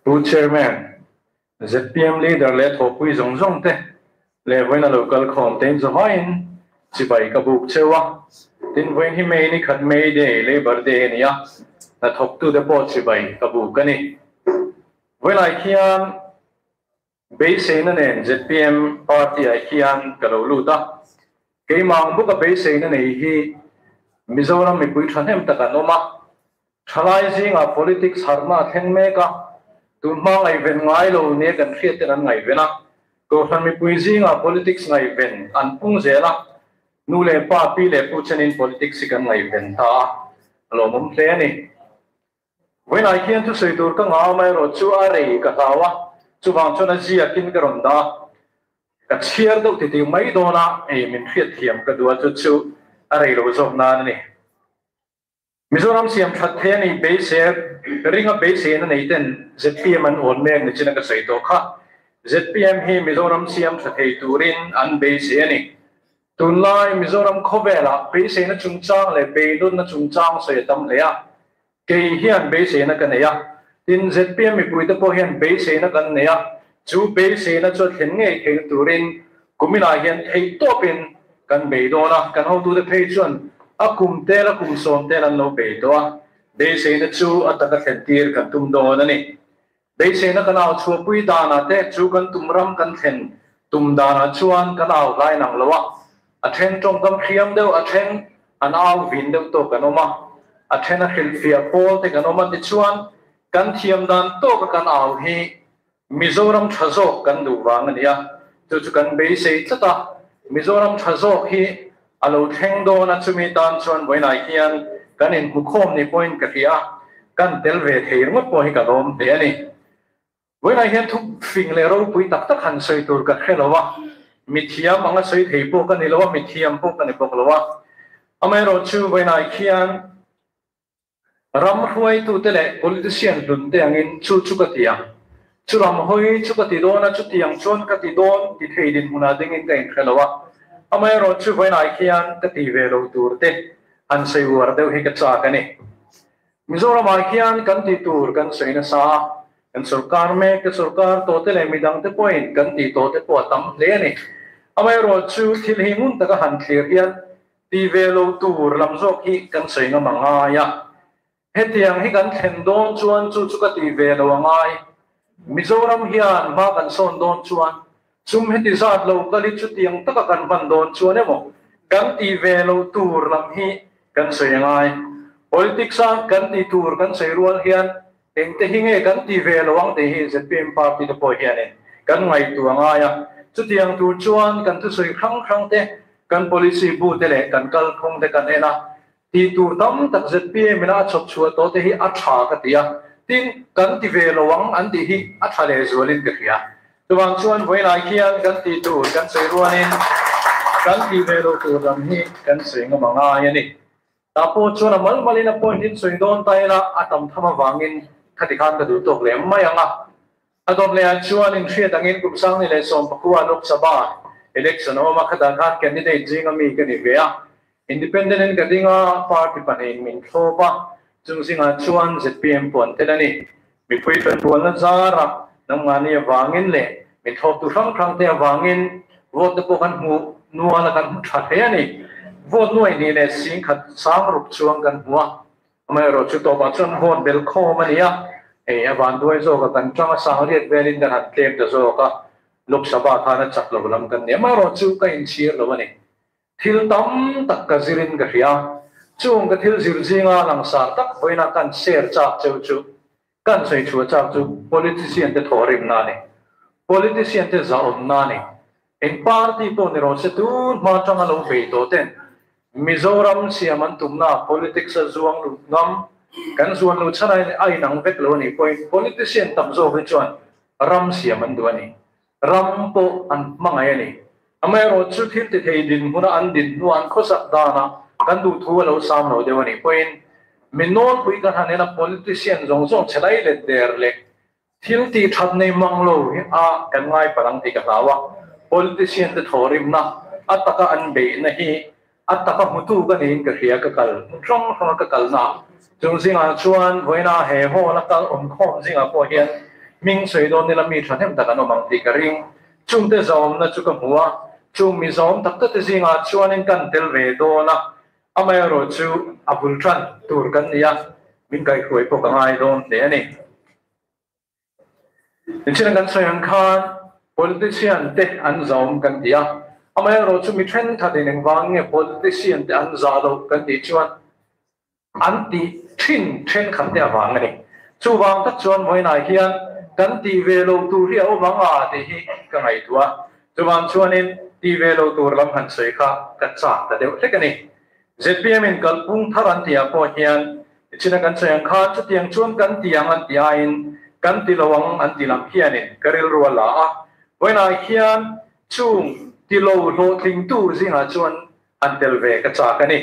Pu Chairman, zpm Leader leh thawhpui zawng zawng te leh vawiin a lo kal khawm te in zawhaiin chibai ka buk cheu a. Tin, vawiin hi May ni khat May Day, Labour Day a ni a, hnathawktute pawh chibai ka buk a ni. Vawiinah khian Beiseina nen zpm party-ah hian ka lo lut a, keimah ang bawka beiseina nei hi Mizoram mipui thahnem tak an awm a, thalai zingah politics harhna a thleng mek a, tunhma ngaihven ngai lo nia kan hriat ten an ngaihven a, Kohhran mipui zingah politics ngaihven an pung zel a, nu leh pa, pi leh pu chenin politics hi kan ngaihven ta a, a lawmawm hle a ni. Vawiinah hian thusawi tur ka ngah amaherawh chu a rei ka hlau a, chuvang chuan a ziakin ka rawn dah a, ka chhiar deuh titih mai dawn a, ei min hriatthiam ka duh a, chu chu a rei lo zawk nan a ni. Mizoram siam that thei a nih beisei ringa beiseina nei ten zpm an awn mek ni chin a ka sawi tawh kha. Zpm hi Mizoram siam tha thei turin an beisei a ni. Tunlai Mizoram khawvelah beiseina chungchang leh beidawtna chungchang sawi a tam hle a, Kei hian beiseina ka nei a, tin zpm mipuite pawh hian beiseina kan nei a, chu beiseina chu a thlen ngei theihna turin kuminah hian theihtawpin kan bei dawn a, kan hotute phei chuan a kum tel a kum sawm tel an lo bei tawh a, beiseina chu a taka thlen tir kan tum dawn a ni. Beiseina kan au chhuahpui danah te chu kan tum ram kan thlen tum danah chuan kan au hlai nang lo a, a then tawngkam hriam deuh, a then an au vin deuh tawk kan awm a, a then a hrilhfiah pawl te kan awm a, tichuan kan thiam dan tawka kan au hi Mizoram tha zawk kan duh vang a ni a, chu chu kan beisei tlat a, Mizoram tha zawk hi a lo thleng dawn a, chumi tan chuan vawiinah hian kan inhmukhawm ni pawhin ka hria a, kan tel ve thei ringawt pawh hi ka lawm hle a ni. Vawiinah hian thu fing leh ropui tak tak han sawi tur ka hre lo a, mithiam anga sawi thei pawh ka ni lo a, mithiam pawh ka ni bawk lo a. Amaherawhchu vawiinah khian Ram hruaitute leh politician hlunte angin chu chu ka ti ang, chu ram hawi chu ka ti dawn a, chutiang chuan ka ti dawn ti thei dinhmunah dingin ka inhre lo a, amaherawh chu vawiinah hian ka ti ve lo tur te han sawi uar deuh hi ka chak a ni. Mizoramah hian kan tih tur kan sawi nasa a, kan sorkar mek te, sorkar tawh te leh midangte pawhin kan tih tawh te pawh a tam hle a ni. Amaherawh chu thil hi ngun taka han thlir hian Ti ve lo tur lam zawk hi kan sawi ngam a ngai a, hetiang hi kan thlen dawn chuan chu chu ka ti ve lo a ngai. Mizoram hian hma kan sawn dawn chuan chum heti zat lo kal hi chutiang taka kan hman dawn chuan emaw kan ti ve lo tur lam hi kan sawi a ngai. Politics a kan ti tur kan sawi rual hian Engte hi nge kan ti ve lo ang tih hi zpm party te pawh hianin kan ngaihtuah ngai a. Chutiang tur chuan kan thusawi hrang hrang te, kan policy bu te leh kan kalphung te kan en a, tih tur tam tak zpm ina a chhawp chhuah tawh te hi a tha ka ti a, tin kan ti ve lo ang an tih hi a tha lehzualin ka hria. Chuvang chuan vawiinah khian kan tih tur kan sawi rualin kan tih ve lo tur lam hi kan sawi ngam a ngai a ni. Tah pawh chuan a mal malin a point in sawi dawn ta ila a tam tham avangin khati khan ka duh tawk leh mai ang a. A dawt lehah chuan inhriat angin kum sangni leh 14 Lok Sabha election a awm a, khatah khan candidate zinga mi ka ni ve a. Independent in ka ding a, party pahnihin min thlawp a, chung zingah chuan zpm pawh an tel a ni. Mipui kan bualna zara nangmahni avangin leh min thlawptu hrang hrangte avangin vote te pawh kan hmuh nual a, kan hmu tha hle a ni. Vote nuai hnih leh sing khat sang ruk chuang kan hmu a, amaherawh chu tawpah chuan vote bel khawm a ni a, hei a vanduai zawk a, kan tanga sang riat velin kan han tlem ta zawk a, Lok Sabha khan a chak lo lam kan ni. Amaherawh chu ka inchhir lo a ni. Thil tam tak ka zirin ka hria. Chung ka thil zir zinga langsar tak vawiina kan share chak cheu chu, kan sawi chhuah chak chu politician te thawhrimna a ni. Politician te zahawmna a ni. Eng party pawh ni rawh se tun hma atanga lo bei tawh ten Mizoram siam an tumna politics a zuang lut ngam, kan zuan luh chhan a inang vek lo a nih pawhin politician tam zawk hi chuan ram siam an duh a ni. Ram pawh an hmangaih a ni. Amaherawh chu thil ti thei dinhmuna an din hnuah an khawsak danah kan duhthu a lo sam lo deuh a nih pawhin mi nawlpui kan han en a, politician zawng zawng che lai let der leh thil tih that nei mang lo hi a kan ngai palh ang tih ka hlau a, politician te thawhrimna a taka an beihna hi. A taka hmutu ka niin ka hria, ka kal hmun hrang hranga ka kalna ah. Chung zingah chuan vawiina he hall a kal awm khawm zingah pawh hian hming sawi dawn nila mi thahnem tak an awm ang tih ka ring. Chungte zawmna chu ka hmu a, chung mi zawm tak tak te zingah chuanin kan tel ve dawn a, amaherawh chu a bul tan tur kan ni a, min kaihhruai pawh ka ngai dawn hle a ni. Nichina kan sawi ang khan politician te an zawm kan ti a, amaherawh chu mi thenkhatin engvang nge politician te an zah loh kan tih chuan an tih thin thenkhat te avang a ni. Chuvang tak chuan vawiinah hian kan tih ve lo tur hi a awm ang a tih hi ka ngaihtuah a, chuvang chuanin tih ve lo tur lam han sawi kha ka chak ta deuh hlek a ni. Zpm in kalphung thar an tihah pawh hian nichina kan sawi ang khan chutiang chuan kan ti ang an ti aiin kan ti lo ang an ti lam hianin ka rilru a la a, vawiinah hian chung ti lo hlawhtlingtu zingah chuan han tel ve ka chak a ni.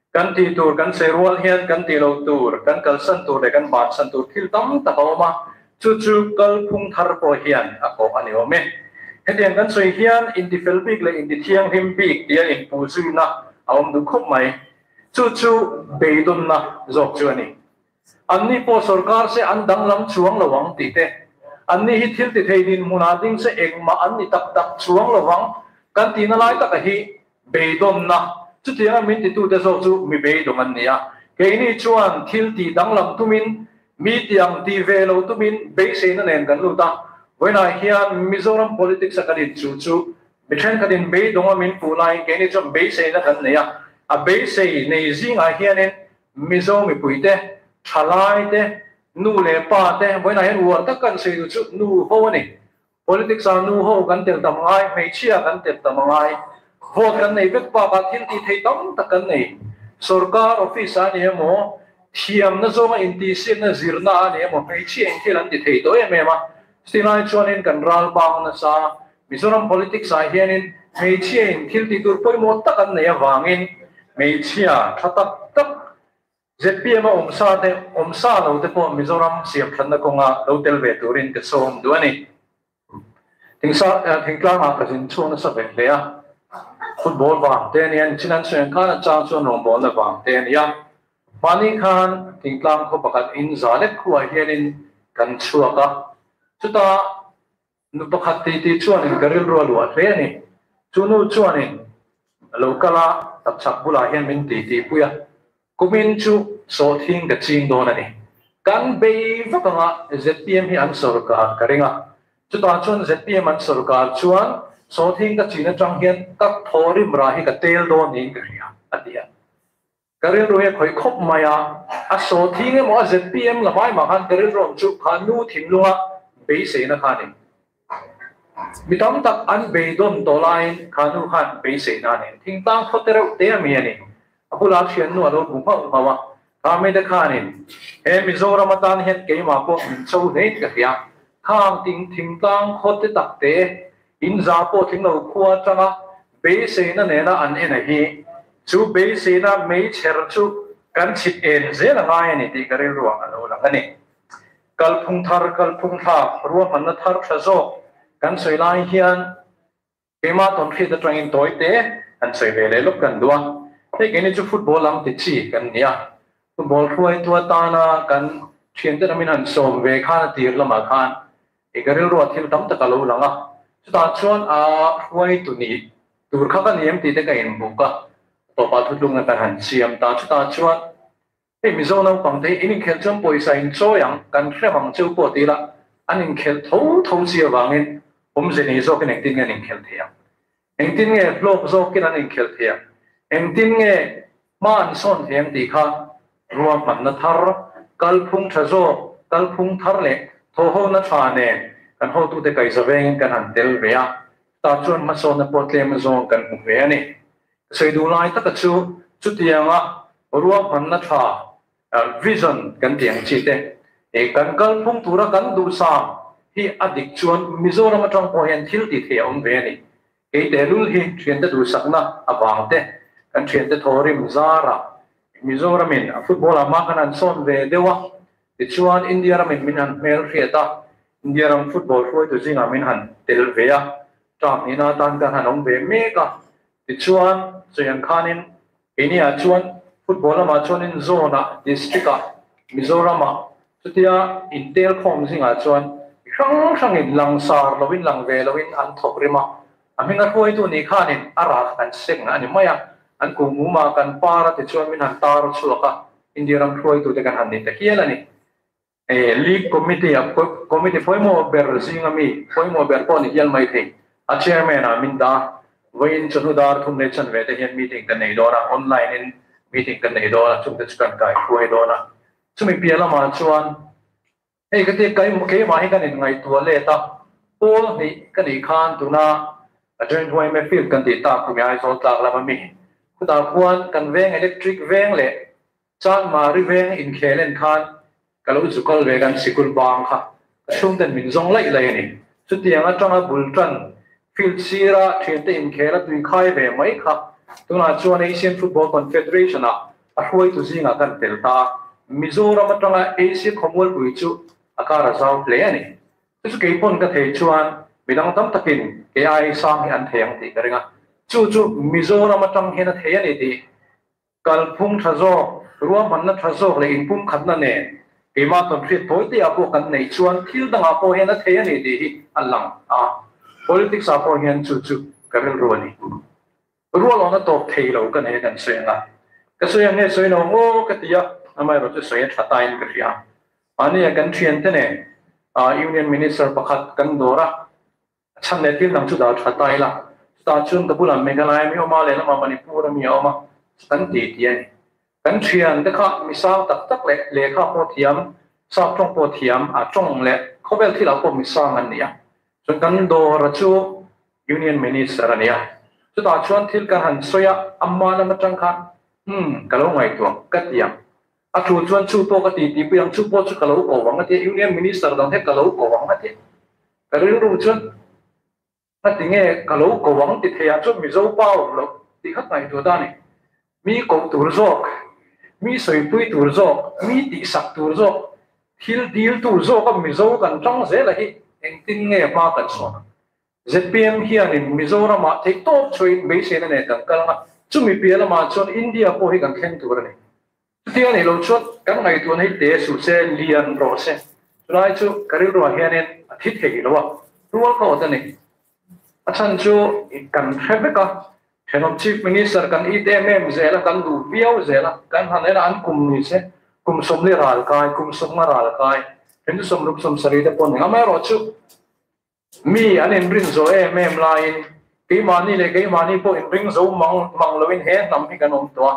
Kan tih tur kan sawi rual hian kan tih loh tur, kan kalsan tur leh kan bansan tur thil tam tak a awm a, chu chu kalphung thar pawh hian a kawh a ni awm e. Hetiang kan sawi hian intifel bik leh intithianghlim bik tia inpuh zuina a awm duh khawp mai. Chu chu beidawnna zawk chu a ni. Anni pawh sorkar se an danglam chuang lo ang tih te, anni hi thil ti thei dinhmunah ding se engmah an ni tak tak chuang lo vang kan tihna lai taka hi beidawnna chutianga min titute zawk chu mi beidawng an ni a. Keini chuan thil tih danglam tumin, mi tiang ti ve lo tumin beiseina nen kan lut a. Vawiinah hian Mizoram politics a kan inchuh chu mi thenkhatin beidawnga min puh laiin keini chuan beiseina kan nei a. A beisei nei zingah hianin Mizo mipuite, thalaite, nu leh pa te, vawiinah hian uar tak kan sawi duh chu nu ho a ni. Politics ah nu ho kan tel tam ngai, hmeichhia kan tel tam angai. Vote kan nei vek bakah thil tih theih tam tak kan nei. Sorkar office ah a ni emaw, thiamna zawnga intihsiakna zirna ah a ni emaw, hmeichhia in thil an ti thei tawh em em a. Chutih lai chuanin kan ral bang nasa. Mizoram politics ah hianin hmeichhia in thil tih tur pawimawh tak an nei avangin hmeichhia tha tak tak zpm a awm sa te awm sa lo te pawh Mizoram siam thatna kawnga lo tel ve turin ka sawm duh a ni. Thingsa thingtlang ah ka zin chhuak nasa ve hle a, football vang te a nia, nichina an sawi ang khan a chang chuan rawngbawlna vang te a nia. Mahni khan thingtlang khaw pakhat in za lek khuah hianin kan chhuak a, chutah Nu pakhat titi chuanin ka rilru a luah hle a ni. Chu nu chuanin a lo kal a, tapchhak bulah hian min titi pui a, Kumin chu sawhthing ka ching dawn a ni. Kan bei vak anga zpm hi an sawrkar ka ring a. Chutah chuan zpm an sawrkar chuan sawhthing ka chin atang hian ka thaw rim rah hi ka tel dawn niin ka hria, a ti a. Ka rilru hi a khawih khawp mai a, a sawhthing emaw a zpm la mai mah khan ka rilru ang chu kha nu thinlunga beiseina kha a ni. Mi tam tak an beidawn tawh laiin kha nu khan beiseina a nei. Thingtlang khaw te reuh te ami a ni. A bulah thiannu a lo bu nghauh nghauh a, kha mite khanin he Mizoram atan hian keimah pawh min cho hlein ka hria. Khang ting thingtlang khaw te tak te In za pawh tling lo khua atanga beiseina nena an en a hi, chu beiseina meichher chu kan chhit en zel a ngai a ni tih ka rilruah a lo lang a ni. Kalphung thar, kalphung thlak, ruahmanna thar tha zawk kan sawi lai hian keimah tawnhriat atangin tawi te han sawi ve leh lawk kan duh a. Hei keini chu football lam ti chi kan ni a, football hruaitu atana kan thiante lamin han sawm ve khan a tir lamah khan I ka rilruah thil tam tak a lo lang a, chutah chuan a hruaitu nih tur kha ka ni em tih te ka inbuk a, tawpah thutlungna kan han siam ta. Chutah chuan hei Mizo naupang te hi in inkhelh chuan pawisa in chawi ang, kan hrem ang cheu pawh ti ila an inkhelh tho tho chi avangin awmze nei zawkin engtin nge an inkhelh thei ang? Engtin nge hlawk zawkin an inkhelh thei ang? Engtin nge hma an sawn thei ang tih kha ruahmanna thar, kalphung tha zawk, kalphung thar leh thawhhona tha nen kan hotute kaihza vengin kan han tel ve a, chutah chuan hmasawnna pawh tlem azawng kan hmu ve a ni. Ka sawi duh lai taka chu chutianga ruahmanna tha, vision kan tih ang chi te, kan kalphung tura kan duhsam hi a dik chuan Mizoram atang pawh hian thil tih theih a awm ve a ni. Kei tehlul hi thiante duhsakna avang te, kan thiante thawrim zarah Mizoramin a football ah hma kan han sawn ve deuh a, tichuan India ramin min han hmelhriat a, India ram football hruaitu zingah min han tel ve a, term hnihna atan kan han awm ve mek a. Tichuan, sawi ang khanin keiniah chuan football lamah chuanin zone-ah, district-ah, Mizoram-ah chutia intel khawm zingah chuan mi hrang hrangin langsar loin lang ve loin an thawk rim a. A hminga hruaitu nih khanin a rak kan seng a ni mai a, an kuhmuma kan par a tichuan min han tar chhuak a, India ram hruaitute kan han ni ta hial a ni. League Committee a Committee pawimawh ber zinga mi pawimawh ber pawh ni hial mai thei. A Chairman ah min dah a, vawiin chawhnu dar thum leh chanve te hian meeting kan nei dawn a, online in meeting kan nei dawn a, chungte chu kan kai hruai dawn a. Chumi piah lamah chuan hei ka ti keimah hi kan inngaihtuah let a, pawl hnih ka nih khan tuna a Joint YMA Field kan tih tak kumi Aizawl tlak lama mi khutah khuan kan veng electric veng leh Chanmari veng inkhel en khan ka lo zu kal ve kan sikul bang kha ka chhungten min zawng laih laih a ni. Chutiang atanga bul tan field sira thiante inkhel a tui khai ve mai kha tunah chuan Asian Football Confederation ah a hruaitu zingah kan tel ta a, Mizoram atanga Asia khawmualpui chu a kar a zau hle a ni. Chu chu keipawn ka thei chuan midang tam takin kei ai sang hi an thei ang tih ka ring a, chu chu Mizoram atang hian a thei a ni tih Kalphung tha zawk, ruahmanna tha zawk leh inpumkhatna nen keimah tawn hriat tawi te ah pawh kan neih chuan thil dangah pawh hian a thei a ni tih hi a lang a, politics ah pawh hian chu chu ka rilru a ni. Rualawna tawp thei lo ka nei a kan sawi ang a, ka sawi ang nge sawi lo ang aw ka ti a, amaherawh chu sawi a tha tain ka hria. Mahni a kan thiante nen Union Minister pakhat kan dawr a, A chhan leh thil dang chu dah tha ta ila, chutah chuan ka bulah Meghalaya mi awm a, lehlamah Manipur a mi a awm a, chu kan ti ti a ni. Kan thian te kha mi sang tak tak leh lehkha pawh thiam, sap tawng pawh thiam, a tawng leh khawvel thilah pawh mi sang an ni a. Chuan kan dawra chu Union Minister a ni a, chutah chuan thil kan han sawi a, amma lam atang khan, Umm, ka lo ngaihtuah ka ti ang. A thu chuan chu pawh ka ti tihpui ang, chu pawh chu ka lo ko ang a ti a, Union Minister dang te ka lo ko ang a ti a. Ka rilru chuan a ti nge ka lo ko ang ti thei ah chuan Mizo pa awm loh tih kha ngaihtuah ta a ni. Mi koh tur zawk, mi sawipui tur zawk, mi tihsak tur zawk, thil dil tur zawk a Mizo kan tang zel a hi engtin nge hma kan sawn ang? Zpm hianin Mizoramah theihtawp chhuahin beiseina nen kan kal ang a, chumi piah lamah chuan India pawh hi kan thleng tur a ni. Chutia nih loh chuan kan ngaihtuahna hi te suh se, lian rawh se. Chulai chu ka rilruah hianin a thi thei lo a, rual ka awt a ni. A chhan chu kan hre vek a, thenawm Chief Minister kan it em em zel a, kan duh viau zel a, kan han en a, an kum ni se, kum sawmli ral kai, kum sawmnga ral kai, then chu sawmruk sawmsarih te pawh ni. Amaherawhchu Mi an inrin zawh em em laiin keimahni leh keimahni pawh inring zo mang mang loin he hnam hi kan awm tawh a,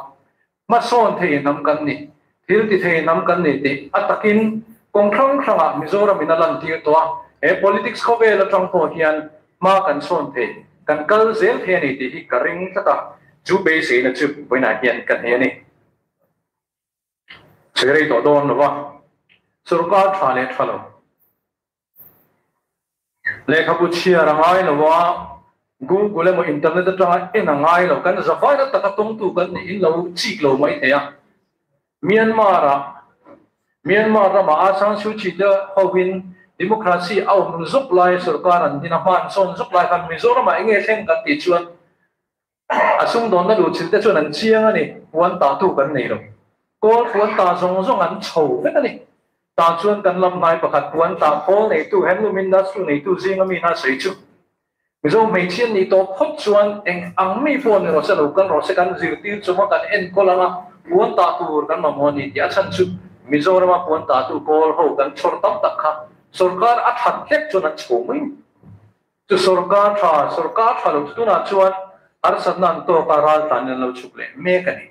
hmasawn thei hnam kan ni, thil ti thei hnam kan ni tih a takin kawng hrang hrangah Mizoramin a lantir tawh a, he politics khawvel atang pawh hian hma kan sawn thei, kan kal zel thei a ni tih hi ka ring tlat a, chu beiseina chu vawiinah hian ka nei a ni. Sawi rei tawh dawn lova, sorkar tha leh tha lo. Lehkhabu chhiar a ngai lo a, Google emaw internet atanga en a ngai lo. Kan zavaina taka tawngtu kan nih in lo chik lo mai thei a. Myanmar-ah, Myanmar ramah Aung San Suu Kyi te hovin democracy a awm zuk lai sorkar an din a, hma an sawn zuk lai khan Mizoramah eng nge thleng kan tih chuan a sumdawnna luhchilh te chuan an chiang a ni, puan tahtu kan nei lo. Kawl puan tah zawng zawng an chho vek a ni. Tah chuan kan lam hnai pakhat puan tah khawl neitu handloom industry neitu zinga mi hna sawi chu Mizo hmeichhia nih tawh phawt chuan eng ang mi pawh ni rawh se lo kal rawh se kan zirtir chunga kan enkawl anga puan tah tur kan mamawh a ni tih a chhan chu Mizorama puan tahtu kawl ho kan chhawr tam tak kha sorkar a that hlek chuan an chho mai. Chu sorkar tha, sorkar tha lo chu tunah chuan harsatna an tawk a, ral tlanin an lo chhuk leh mek a ni.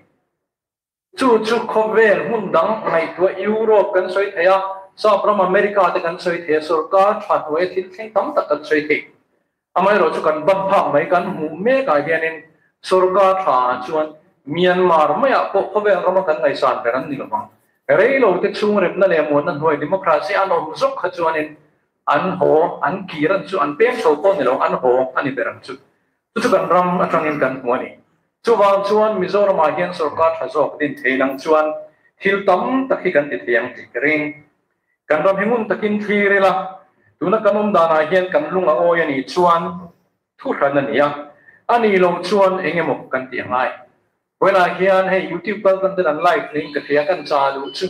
Chu chu khawvel hmun dang ngaihtuah Europe kan sawi thei a, Sap ram America te kan sawi thei a, sorkar tha hnuaia thil thleng tam tak kan sawi thei. Amaherawh chu kan ban phak mai kan hmuh mekah hianin sorkar tha ah chuan Myanmar maiah pawh khawvel rama kan ngaihsan ber an ni lovang. Rei lo te chhung remna leh muanna hnuai democracy an awm zawk kha chuanin An haw, an kir an chu, an peng chho pawh ni lo, an haw a ni ber ang chu. Chu chu kan ram atangin kan hmu a ni. Chuvang chuan Mizoramah hian sorkar tha zawk din thei lang chuan thil tam tak hi kan ti thei ang tih ka ring. Kan ram hi ngun takin thlir ila, tuna kan awm danah hian kan lung a awi a nih chuan thu hran a ni a. A nih loh chuan eng emaw kan tih a ngai. Vawiinah hian hei YouTube kal kan ten an live niin ka thei a, kan cha luh chu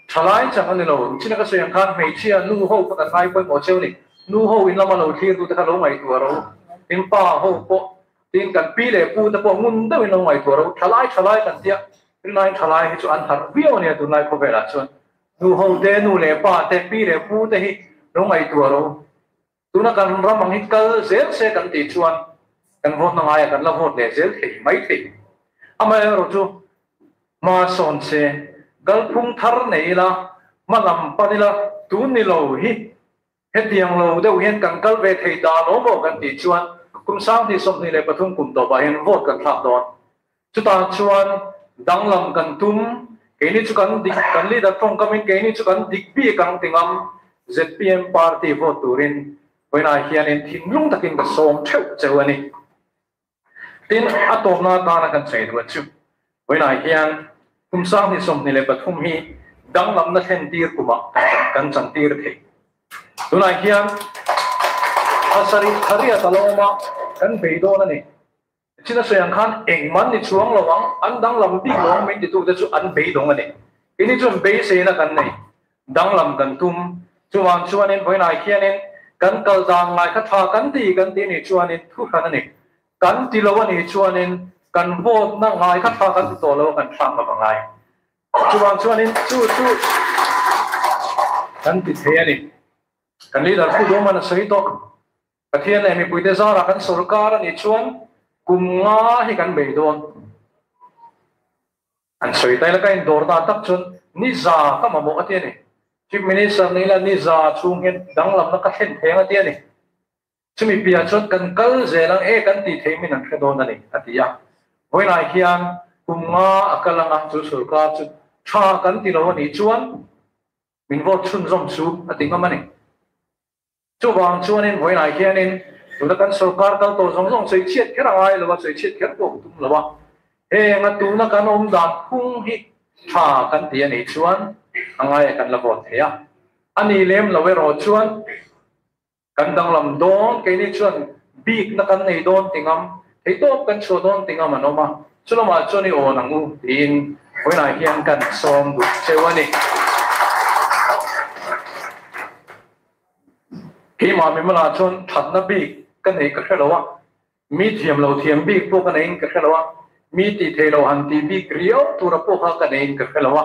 thalai chang a ni lo. China ka sawi ang khan hmeichhia nu ho kha kan ngai pawimawh cheu ni. Nu ho in lama lo thlir tute kha lo ngaihtuah ro. Tin pa ho pawh tin kan pi leh pu te pawh ngun deuhin lo ngaihtuah ro. Thalai thalai kan tia rinaiin thalai hi chu an harh viau a nia tunlai khawvelah chuan. Nu ho te, nu leh pa te, pi leh pu te hi lo ngaihtuah ro. Tuna kan ram ang hi kal zel se kan tih chuan kan vote na ngaiah kan la vote leh zel thei mai thei. Amaherawh chu hma sawn se, kalphung thar nei ila, hma lam pan ila, tun ni lo hi hetiang lo deuh hian kan kal ve thei ta lo maw kan tih chuan kum 2023 kum tawpah hian vote kan thlak dawn. Chutah chuan danglam kan tum, keini chu kan dik, kan leader tawngkamin keini chu kan dik bik ang ti ngam zpm party vote turin vawiinah hianin thinlung takin ka sawm theuh cheu a ni. Tin, a tawpna atana kan sawi duh chu vawiinah hian kum 2023 hi danglamna thlen tir kumah kan chantir thei. Tunah hian pasarih thariat a la awm a, kan beidawn a ni. China sawi ang khan engmah ni chuang lo ang, an danglam bik lo ang min titute chu an beidawng a ni. Keini chuan beiseina kan nei, danglam kan tum. Chuvang chuanin vawiinah hianin kan kal dan ngai kha tha kan ti kan ti nih chuanin thu hran a ni. Kan ti lo a nih chuanin kan vote na ngai kha tha kan ti tawh lo a kan thlak ngam a ngai. Chuvang chuanin chu chu kan ti thei a ni. Kan leader Pu Duhman a sawi tawh. Pathian leh mipuite zarah kan sorkar a nih chuan kum nga hi kan bei dawn. An sawi taila ka indawr ta tak chuan ni za ka mamawh a ti a ni. Chief Minister nih la ni za chhung hian danglamna ka thlen theng a ti a ni. Chumi piah chuan kan kal zel ang e kan tih theih min an hre dawn a ni a ti a. Vawiinah hian kum nga a kal anga chu sorkar chu tha kan ti lo a nih chuan min vote chhunzawm chu a ti ngam a ni. Chuvang chuanin vawiinah hianin tuna kan sorkar kal tawh zawng zawng sawi chhiat kher a ngai lo a, sawi chhiat kher pawh ka tum lo a. Heng a tuna kan awm dan phung hi tha kan ti a nih chuan a ngaia kan la vote thei a. A ni lem lo erawh chuan kan danglam dawn, keini chuan bikna kan nei dawn ti ngam, theihtawp kan chhuah dawn ti ngam an awm a. Chulamah chuan i awn ang u tiin vawiinah hian kan sawm duh cheu a ni. Keimah mimala chuan thatna bik ka nei ka hre lo a, mi thiam lo thiam bik pawh ka neiin ka hre lo a, mi tih thei lo han tih bik riau tura pawh kha ka neiin ka hre lo a.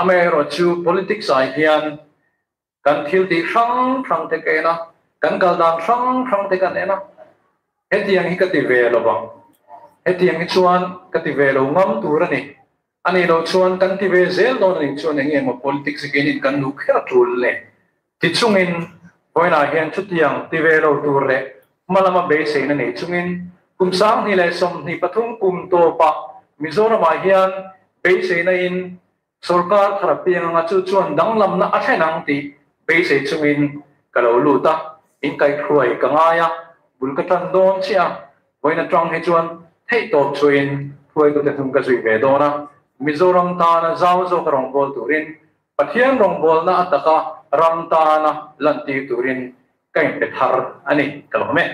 Amaherawhchu politics ah hian kan thil tih hrang hrang te ka en a, kan kal dan hrang hrang te kan en a, hetiang hi ka ti ve lo vang, hetiang hi chuan ka ti ve lo ngam tur a ni. A nih loh chuan kan ti ve zel dawn a nih chuan eng nge maw politics hi keinin kan luh kher a tul le? Ti chungin vawiinah hian chutiang ti ve lo tur leh hma lama beiseina nei chungin kum 2023 kum tawpah Mizoramah hian beiseina in sorkar thar a piang anga chu chuan danglamna a thlen ang tih beisei chungin ka lo lut a, inkaihhruai ka ngai a, bul ka tan dawn chiah a. Vawiin atang hi chuan theihtawp chuin hruaitute hnung ka zui ve dawn a, Mizoram tana zau zawka rawngbâwl turin, Pathian rawngbâwlna a taka ram tana lantir turin ka inpe thar a ni, ka lawm e.